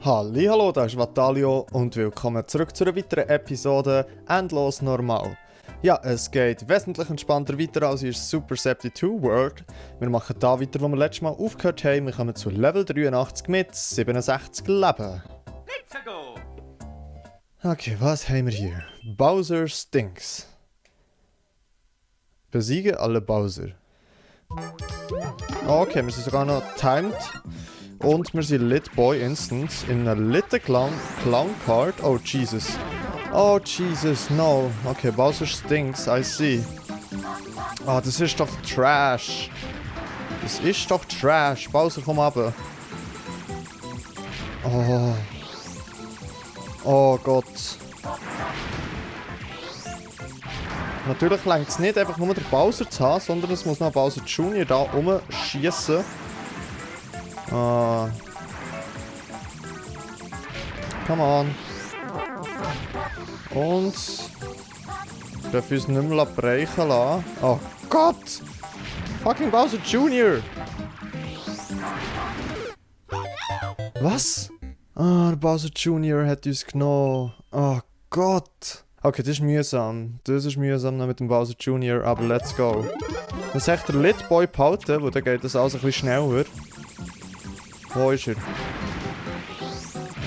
Hallo, da ist Vatalio und willkommen zurück zu einer weiteren Episode Endlos Normal. Ja, es geht wesentlich entspannter weiter als in Super 72 World. Wir machen da weiter, wo wir letztes Mal aufgehört haben. Wir kommen zu Level 83 mit 67 Leben. Let's go! Okay, was haben wir hier? Bowser Stinks. Besiege alle Bowser. Okay, wir sind sogar noch timed. Und wir sind Lit Boy Instance in einer Lit Clown Card. Oh Jesus. Oh Jesus, no. Okay, Bowser Stinks, I see. Ah, das ist doch Trash. Das ist doch Trash. Bowser, komm runter. Oh. Oh Gott. Natürlich reicht es nicht, einfach nur den Bowser zu haben, sondern es muss noch Bowser Jr. da rumschießen. Come on. Und darf uns nicht mehr brechen lassen. Oh Gott! Fucking Bowser Jr. Was? Ah, der Bowser Jr. hat uns genommen. Oh Gott! Okay, das ist mühsam. Das ist mühsam noch mit dem Bowser Jr., aber let's go. Man sagt der Lit Boy behalten, wo dann geht das alles ein bisschen schneller. Wo ist er?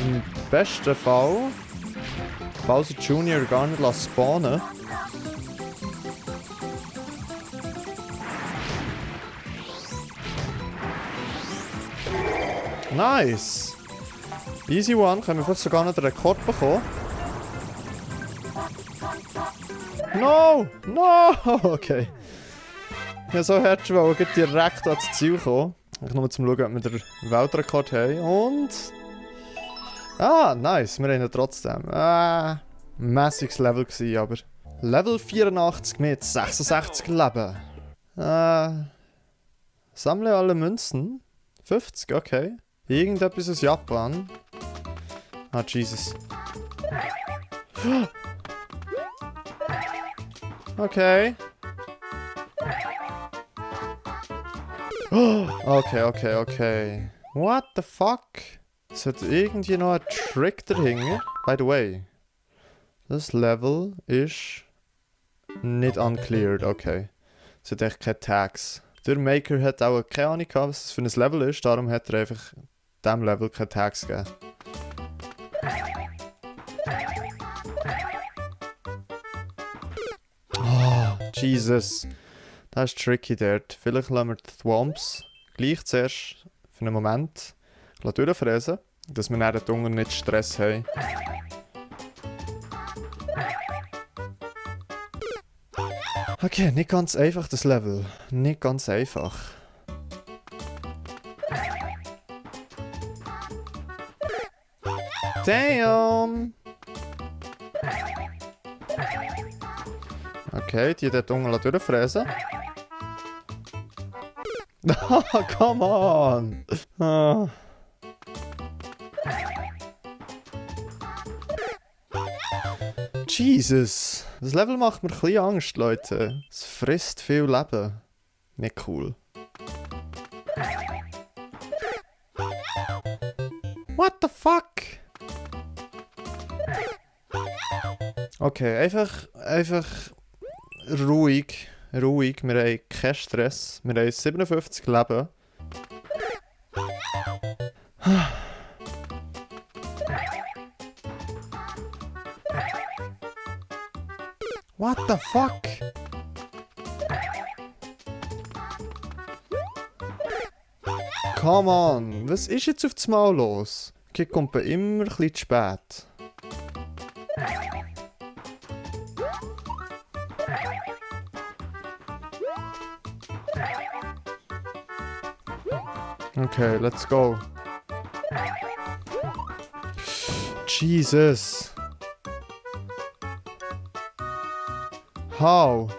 Im besten Fall Bowser Jr. gar nicht spawnen. Nice! Easy one, können wir vielleicht sogar noch den Rekord bekommen. No! No! Okay. Ja, so hättest du direkt ans Ziel kommen. Ich nur zum Schauen, ob wir den Weltrekord haben. Und... Ah, nice. Wir haben ihn trotzdem. Mässiges Level gewesen, aber... Level 84 mit 66 Leben. Sammle alle Münzen. 50, okay. Irgendetwas aus Japan. Ah, Jesus. Okay. Okay. What the fuck? Es hat irgendwie noch einen Trick dahinter. By the way. Das Level ist nicht uncleared, okay. Es hat echt keine Tags. Der Maker hat auch keine Ahnung gehabt, was das für ein Level ist, darum hat er einfach diesem Level keine Tags gegeben. Oh, Jesus. Das ist tricky dort. Vielleicht lassen wir die Thwomps gleich zuerst für einen Moment durchfräsen, dass wir dann dort unten nicht Stress haben. Okay, nicht ganz einfach das Level. Nicht ganz einfach. Damn! Okay, die dort unten durchfräsen. Come on! Jesus! Das Level macht mir ein bisschen Angst, Leute. Es frisst viel Leben. Nicht cool. What the fuck? Okay, einfach ruhig. Ruhig, wir haben keinen Stress. Wir haben 57 Leben. What the fuck? Come on, was ist jetzt auf das Mal los? Okay, kommt bei immer ein bisschen zu spät. Okay, let's go. Jesus. How?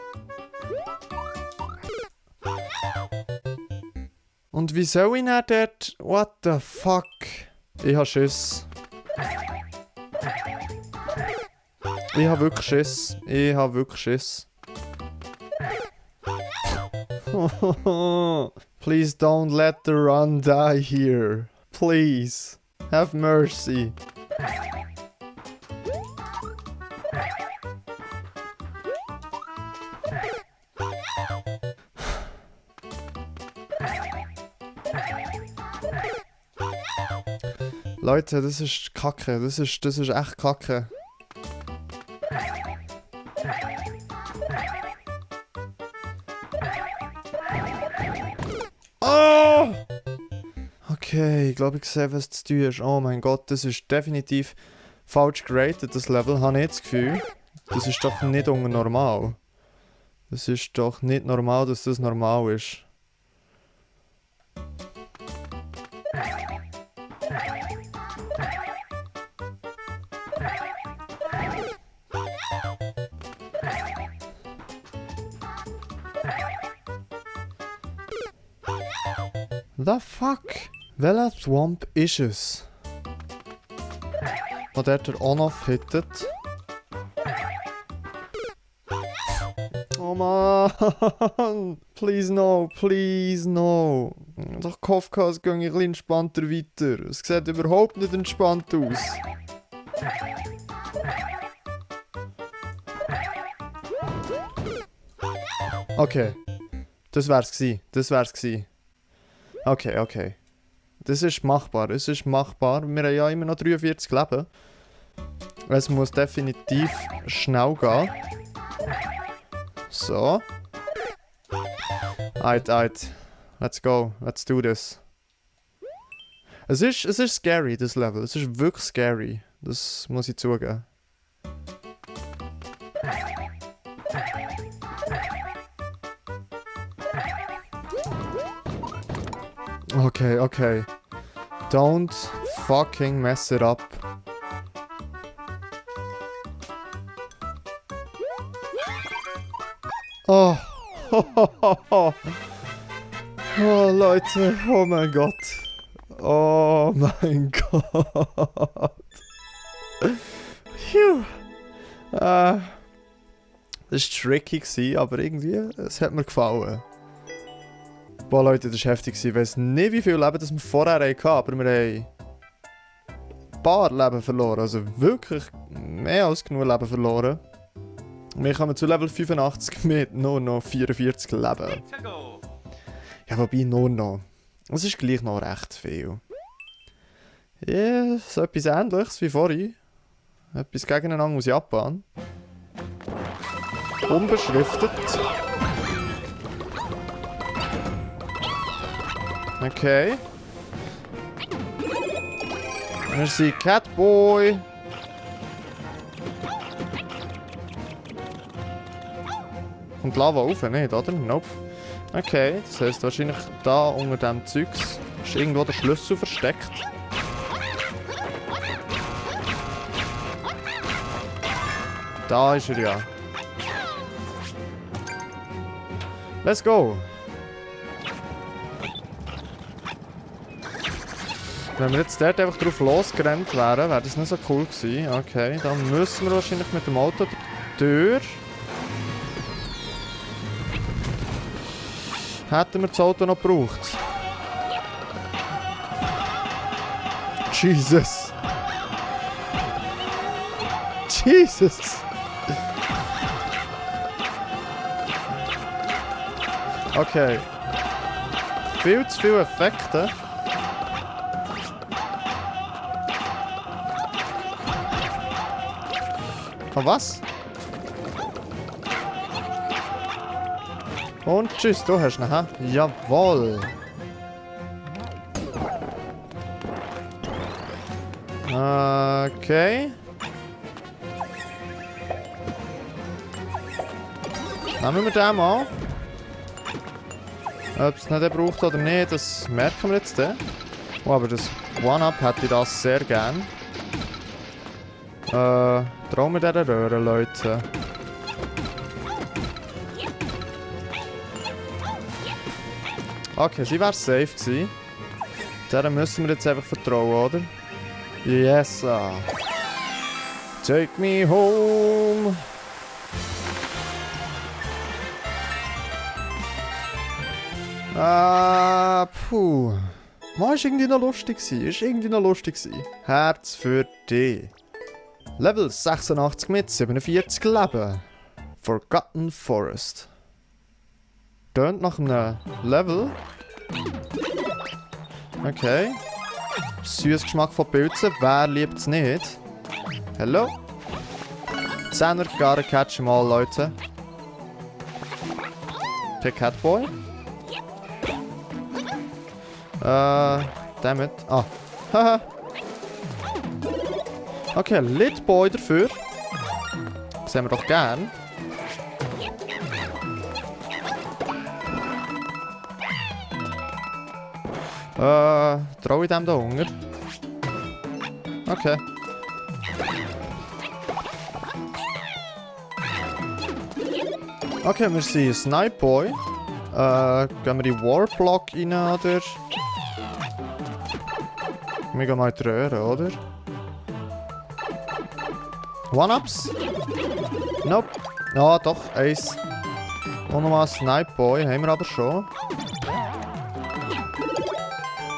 Und wie soll ich denn dort... What the fuck? Ich hab Schiss. Ich hab wirklich Schiss. Please don't let the run die here. Please. Have mercy. Leute, das ist Kacke. Das ist echt Kacke. Oh! Okay, ich glaube, ich sehe, was zu tun ist. Oh mein Gott, das ist definitiv falsch geratet, das Level, habe ich das Gefühl. Das ist doch nicht normal. Das ist doch nicht normal, dass das normal ist. The fuck? Welcher Swamp ist es? Wo der On-Off hittet? Oh man! Please no, please no! Doch Kafka, es ging ein bisschen entspannter weiter. Es sieht überhaupt nicht entspannt aus. Okay. Das wär's gsi. Okay, okay. Das ist machbar, es ist machbar. Wir haben ja immer noch 43 Leben. Es muss definitiv schnell gehen. So. Ait. Let's go. Let's do this. Es ist scary, das Level. Es ist wirklich scary. Das muss ich zugeben. Okay, okay. Don't fucking mess it up. Oh. Oh, Leute. Oh mein Gott. Oh mein Gott. Phew. Das war tricky, aber irgendwie, es hat mir gefallen. Boah Leute, das war heftig. Ich weiß nicht, wie viel Leben das wir vorher hatten, aber wir haben ein paar Leben verloren. Also wirklich mehr als genug Leben verloren. Wir kommen zu Level 85 mit nur noch 44 Leben. Ja, wobei nur noch. Es ist gleich noch recht viel. Ja, so etwas Ähnliches wie vorhin. Etwas gegeneinander aus Japan. Unbeschriftet. Okay. Wir sind Catboy. Kommt Lava rauf, nicht, oder? Nope. Okay, das heisst wahrscheinlich da unter dem Zeugs ist irgendwo der Schlüssel versteckt. Da ist er ja. Let's go! Wenn wir jetzt dort einfach drauf losgerannt wären, wäre das nicht so cool gewesen. Okay, dann müssen wir wahrscheinlich mit dem Auto die Tür. Hätten wir das Auto noch gebraucht? Jesus! Jesus! Okay. Viel zu viele Effekte. Oh, was? Und tschüss, du hast ihn, hä? Jawohl! Okay. Nehmen wir den mal. Ob es nicht braucht oder nicht, das merken wir jetzt dann. Oh, aber das One-Up hätte ich das sehr gern. Trauen wir dieser Röhre, Leute. Okay, sie wäre safe gewesen. Der müssen wir jetzt einfach vertrauen, oder? Yes, take me home. Puh. Mann, ist irgendwie noch lustig gewesen. Ist irgendwie noch lustig gewesen. Herz für dich. Level 86 mit 47 Leben. Forgotten Forest. Tönt nach einem Level. Okay. Süßer Geschmack von Pilzen. Wer liebt es nicht? Hallo? 10er Garden catch mal, Leute. Der Catboy. Damit. Ah. Haha. Okay, Litboy dafür. Das sehen wir doch gern. Traue ich dem da Hunger? Okay. Okay, wir sind Snipe Boy. Gehen wir in Warblock rein, oder? Wir gehen mal in die Röhre, oder? One-Ups? Nope. Ja, doch, eins. Und nochmal Snipe Boy, haben wir aber schon.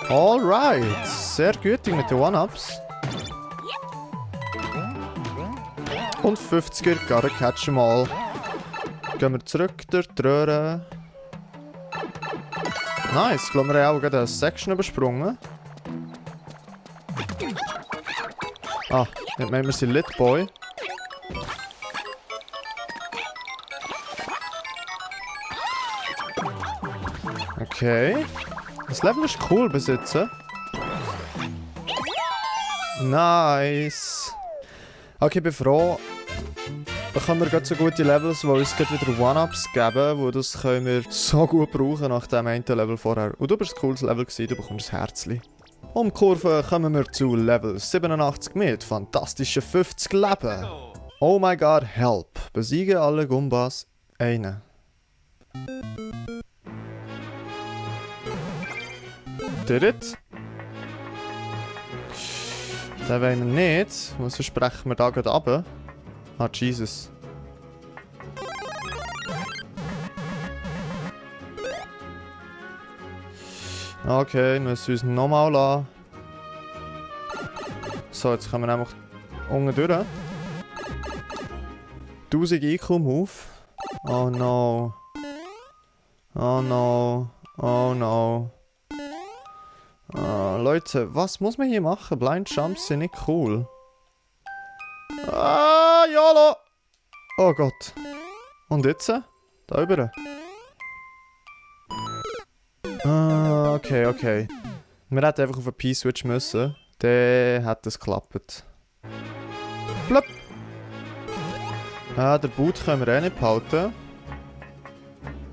Alright, sehr gütig mit den One-Ups. Und 50er, Garden catch mal. Gehen wir zurück durch die Röhre. Nice, ich glaube, wir haben auch gerade eine Section übersprungen. Ah, ich meine, wir sind Litboy. Okay. Das Level ist cool bis jetzt. Nice. Okay, ich bin froh. Bekommen wir gerade so gute Levels, die uns gerade wieder One-Ups geben, wo das können wir so gut brauchen nach dem einen Level vorher. Und du bist ein cooles Level gewesen, du bekommst ein Herzchen. Um die Kurve kommen wir zu Level 87 mit fantastischen 50 Leben. Oh my god, help. Besiege alle Gumbas. Einen. Did it? Den wollen wir nicht, sonst sprechen wir da gerade runter. Ah, Jesus. Okay, wir müssen uns nochmal lassen. So, jetzt kommen wir einfach unten durch. 1000 IQ-Move. Oh no. Oh no. Oh no. Leute, was muss man hier machen? Blind Jumps sind nicht cool. Ah, YOLO! Oh Gott. Und jetzt? Da über. Ah, okay, okay. Wir hätten einfach auf einen P-Switch müssen. Dann hat es geklappt. Blöpp! Ah, den Boot können wir eh nicht behalten.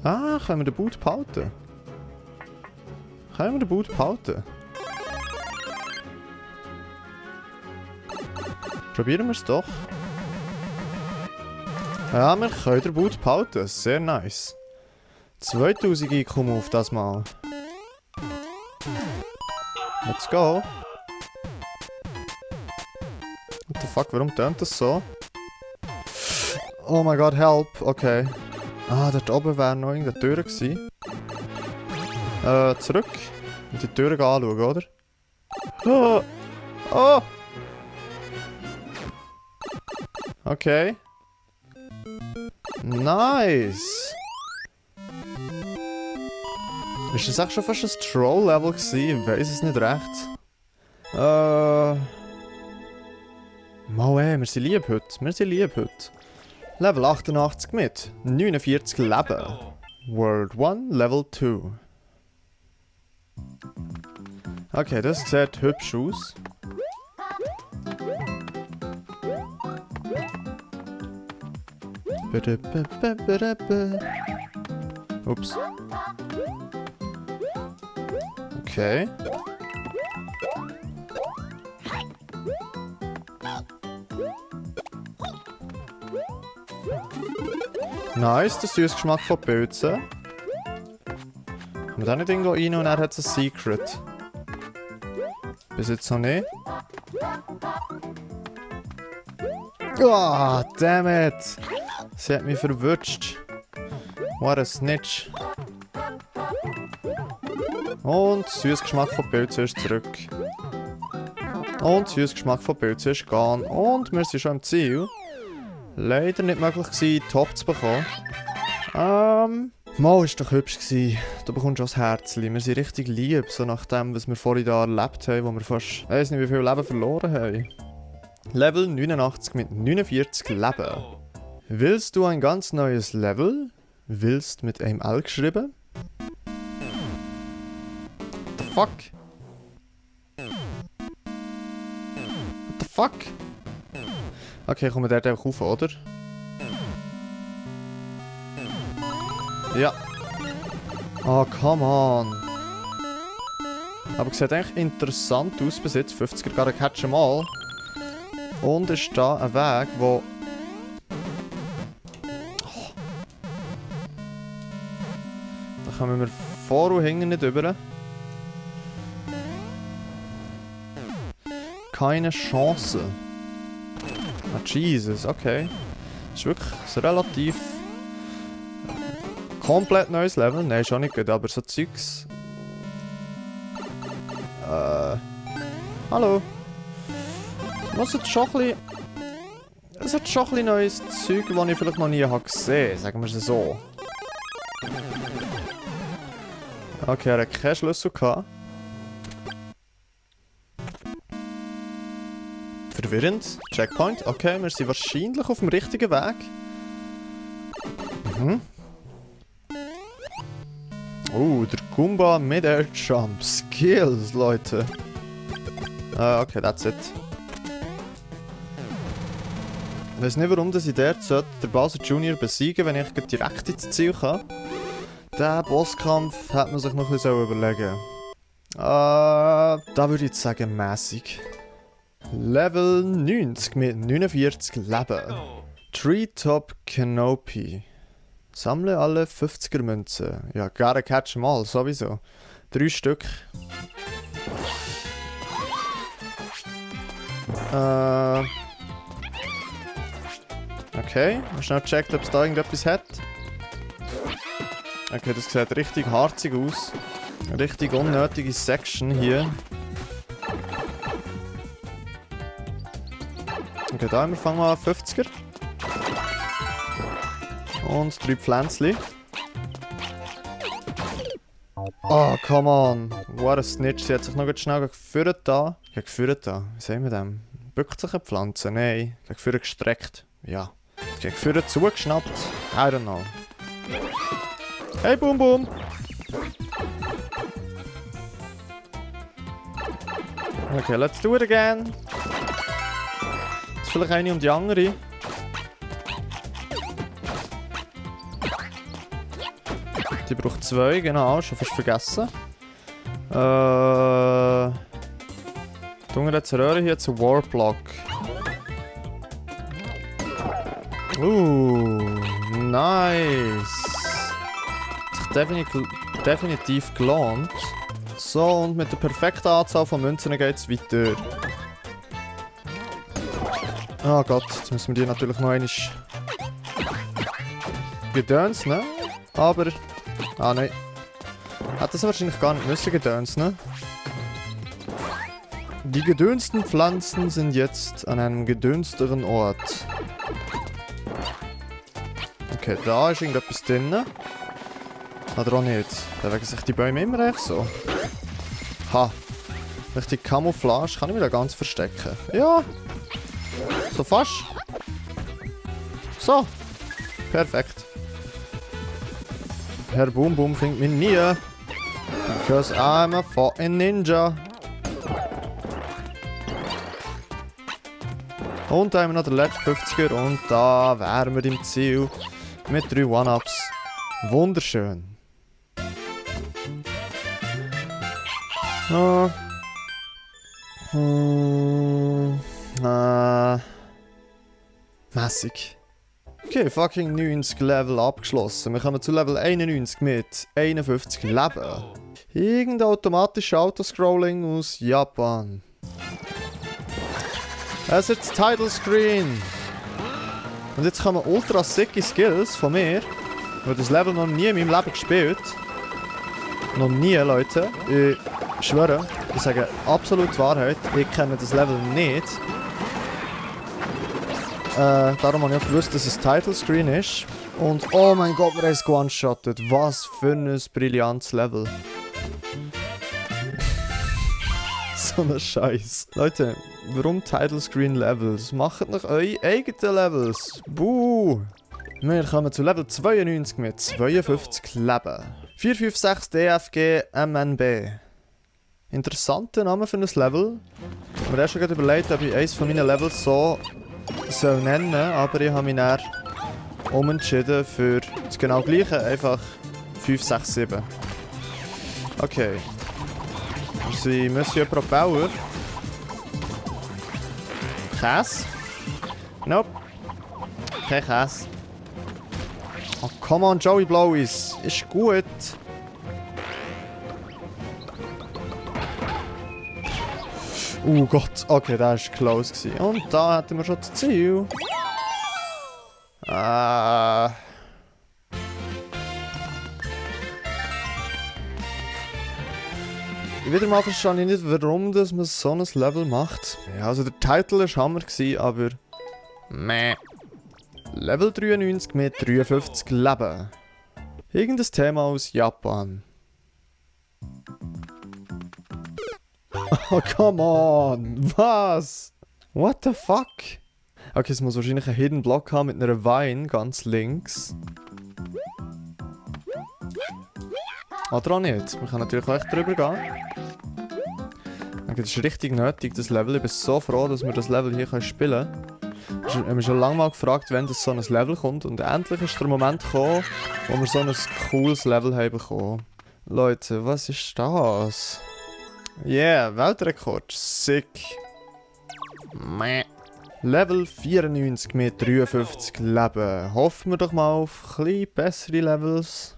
Ah, können wir den Boot behalten? Können wir den Boot behalten? Probieren wir es doch. Ja, wir können den Boot behalten. Sehr nice. 2000 IQ auf das Mal. Let's go. What the fuck, warum tönt das so? Oh my god, help. Okay. Ah, dort oben wäre noch irgendeine Tür gewesen. Zurück. Und die Tür anschauen, oder? Oh! Oh! Okay. Nice! Ist das echt schon fast ein Troll-Level gewesen? Ich weiss es nicht recht. Mal wir sind lieb heute. Wir sind lieb heute. Level 88 mit 49 Leben. World 1, Level 2. Okay, das sieht hübsch aus. Ups. Okay. Nice, der süße Geschmack von Pilzen. Kann man da nicht irgendwo rein und er hat ein Secret? Bis jetzt noch nicht. Ah, oh, damn it! Sie hat mich verwutscht. What a snitch. Und süßer Geschmack von Pilzen ist zurück. Und süßer Geschmack von Pilzen ist gone. Und wir sind schon im Ziel. Leider nicht möglich gewesen, Top zu bekommen. Mal ist doch hübsch gewesen. Du bekommst schon das Herzchen. Wir sind richtig lieb, so nach dem, was wir vorhin da erlebt haben, wo wir fast, ich weiss nicht, wie viel Leben verloren haben. Level 89 mit 49 Leben. Willst du ein ganz neues Level? Willst mit einem L geschrieben? What the fuck? What the fuck? Okay, kommen wir dort einfach rauf, oder? Ja. Oh, come on. Aber es sieht eigentlich interessant aus bis jetzt. 50er gerade catch em all. Und ist da ein Weg, wo... Oh. Da kommen wir vor und hinten nicht rüber. Keine Chance. Ah, Jesus, okay. Das ist wirklich relativ... komplett neues Level. Nein, schon nicht gut, aber so Zeugs... Hallo. Es hat schon ein bisschen... Es hat schon ein bisschen neues Zeug, das ich vielleicht noch nie habe gesehen, sagen wir es so. Okay, er hat keinen Schlüssel gehabt. Verwirrend. Checkpoint. Okay, wir sind wahrscheinlich auf dem richtigen Weg. Mhm. Der Goomba Mid-Air Jump. Skills, Leute. Okay, that's it. Ich weiß nicht, warum ich dort den Bowser Jr. besiegen sollte, wenn ich direkt ins Ziel kann. Diesen Bosskampf hätte man sich noch ein bisschen überlegen sollen. Da würde ich jetzt sagen, mäßig. Level 90 mit 49 Leben. Treetop Canopy. Sammle alle 50er Münzen. Ja, gotta catch them all, sowieso. 3 Stück. Okay, mal schnell gecheckt, ob es da irgendetwas hat. Okay, das sieht richtig harzig aus. Eine richtig unnötige Section hier. Okay, da fangen wir an 50er. Und 3 Pflänzchen. Oh, come on. What a Snitch. Sie hat sich noch schnell geführt da. Ja, geführt da. Wie sagen wir dem? Bückt sich eine Pflanze? Nein. Geführt gestreckt. Ja. Geführt zugeschnappt. I don't know. Hey, Boom Boom. Okay, let's do it again. Jetzt vielleicht eine um die andere. Die braucht 2, genau, schon fast vergessen. Tun wir jetzt Röhre hier zu Warblock. Nice. Hat sich definitiv gelohnt. So, und mit der perfekten Anzahl von Münzen geht es weiter. Oh Gott, jetzt müssen wir die natürlich noch einmal gedöns, ne? Aber... Ah, nein. Hat das wahrscheinlich gar nicht müssen gedöns, ne? Die gedönsten Pflanzen sind jetzt an einem gedönsteren Ort. Okay, da ist irgendetwas drin. Oder auch nicht. Da wegen sich die Bäume immer echt so. Ha. Richtig Camouflage. Kann ich mich da ganz verstecken? Ja. So fast. So. Perfekt. Herr Boom Boom findet mich nie. Because I'm a fucking Ninja. Und da haben wir noch den letzten 50er und da wären wir im Ziel mit 3 One-Ups. Wunderschön. Mässig. Okay, fucking 90 Level abgeschlossen. Wir kommen zu Level 91 mit 51 Leben. Irgendein automatisches Autoscrolling aus Japan. Es ist das Title Screen. Und jetzt kommen ultra sicke Skills von mir. Ich habe das Level noch nie in meinem Leben gespielt. Noch nie, Leute. Ich schwöre, ich sage absolut die Wahrheit. Ich kenne das Level nicht. Darum habe ich auch gewusst, dass es Title Screen ist. Und oh mein Gott, wir haben es one-shottet. Was für ein brillantes Level. So ein Scheiß. Leute, warum Title Screen Levels? Macht noch eure eigenen Levels. Buh! Wir kommen zu Level 92 mit 52 Leben. 456 DFG MNB. Interessanter Name für ein Level. Ich habe mir schon gerade überlegt, ob ich eines von meinen Levels so soll nennen, aber ich habe mich dann umentschieden für das genau gleiche, einfach 567. Okay. Wir sind Monsieur Propeller. Käse? Nope. Kein Käse. Oh, come on, Joey Blowies. Ist gut. Gott. Okay, das war close gewesen. Und da hatten wir schon das Ziel. Wieder mal verstehe ich nicht, warum das man so ein Level macht. Ja, also der Titel war Hammer gewesen, aber... Meh. Level 93 mit 53 Leben. Irgendein Thema aus Japan. Oh, come on! Was? What the fuck? Okay, es muss wahrscheinlich einen Hidden Block haben mit einer Vine ganz links. Oder auch nicht. Wir können natürlich auch echt drüber gehen. Okay, das ist richtig nötig, das Level. Ich bin so froh, dass wir das Level hier spielen können. Ich habe mich schon lange mal gefragt, wann das so ein Level kommt. Und endlich ist der Moment gekommen, wo wir so ein cooles Level haben bekommen. Leute, was ist das? Yeah, Weltrekord. Sick. Meh. Level 94 mit 53 Leben. Hoffen wir doch mal auf ein bisschen bessere Levels.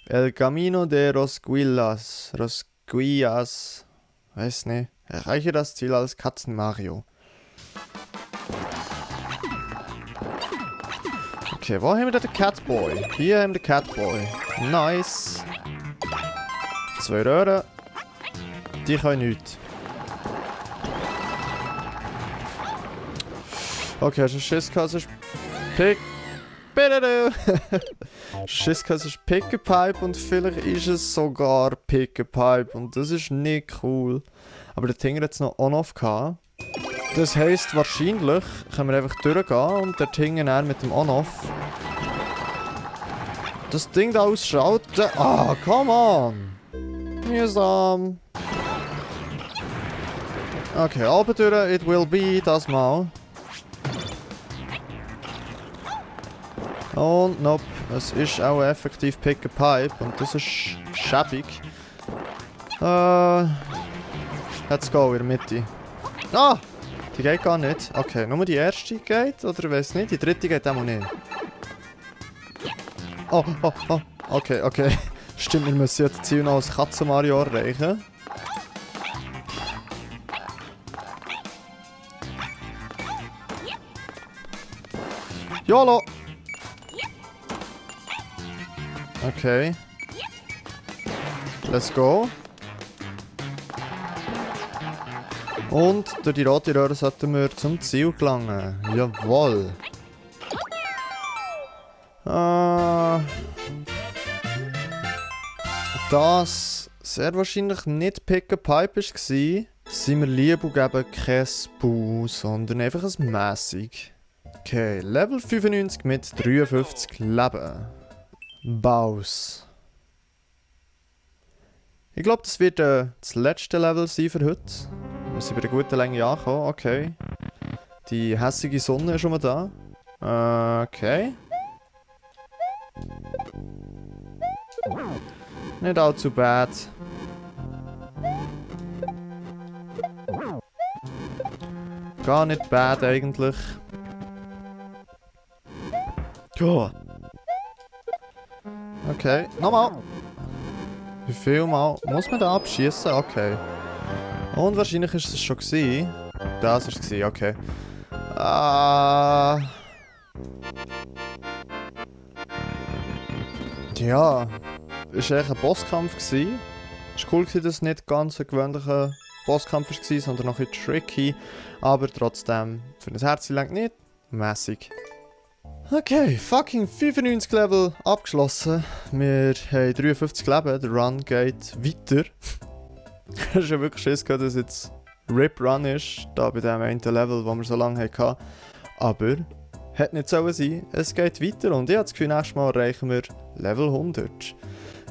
El Camino de Rosquillas. Rosquillas. Weiß nicht. Erreiche das Ziel als Katzen-Mario. Okay, wo haben wir den Catboy? Hier haben wir den Catboy. Nice. 2 Röhren. Die können nichts. Okay, hast du Schiss gehabt, sonst Pick... Schiss gehabt, sonst Pick-a-Pipe und vielleicht ist es sogar Pick-a-Pipe und das ist nicht cool. Aber der Tinger hat es noch on-off gehabt. Das heisst, wahrscheinlich können wir einfach durchgehen und der Tinger dann mit dem on-off das Ding da ausschalten. Ah, come on! Mühsam. Okay, oben durch, it will be, das mal. Und nope, es ist auch effektiv Pick-a-Pipe und das ist schäbig. Let's go in der Mitte. Ah! Die geht gar nicht. Okay, nur die erste geht, oder ich weiß nicht, die dritte geht auch nicht. Oh. Okay. Stimmt, wir müssen jetzt das Ziel noch als Katzen-Mario erreichen. YOLO! Okay. Let's go. Und durch die rote Röhre sollten wir zum Ziel gelangen. Jawohl. Das sehr wahrscheinlich nicht Pick-a-Pipe war, sind wir lieb und geben kein Boo, sondern einfach ein mässig. Okay, Level 95 mit 53 Leben. Baus. Ich glaube, das wird das letzte Level sein für heute. Wir sind bei einer guten Länge angekommen, okay. Die hässliche Sonne ist schon mal da. Okay. Nicht allzu bad. Gar nicht bad eigentlich. Oh. Okay, nochmal. Wie viel Mal muss man da abschießen? Okay. Und wahrscheinlich ist es schon gewesen. Das war es, okay. Ja. war eigentlich ein Bosskampf. Es war cool, dass es nicht ganz ein gewöhnlicher Bosskampf war, sondern noch ein bisschen tricky. Aber trotzdem, für ein Herz lang nicht mässig. Okay, fucking 95 Level abgeschlossen. Wir haben 53 Leben, der Run geht weiter. Ich habe schon wirklich Schiss gehabt, dass jetzt Rip Run ist, da bei dem einen Level, das wir so lange hatten. Aber, hat nicht so sein, es geht weiter und ich habe das Gefühl, nächstes Mal erreichen wir Level 100.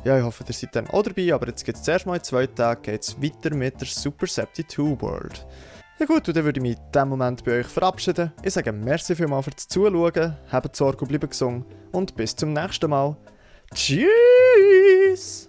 Ja, ich hoffe, ihr seid dann auch dabei, aber jetzt geht es zuerst mal in 2 Tagen geht's weiter mit der Super 72 World. Ja gut, und dann würde ich mich in diesem Moment bei euch verabschieden. Ich sage merci vielmals fürs Zuschauen, habt Sorge und bleibt gesund und bis zum nächsten Mal. Tschüss!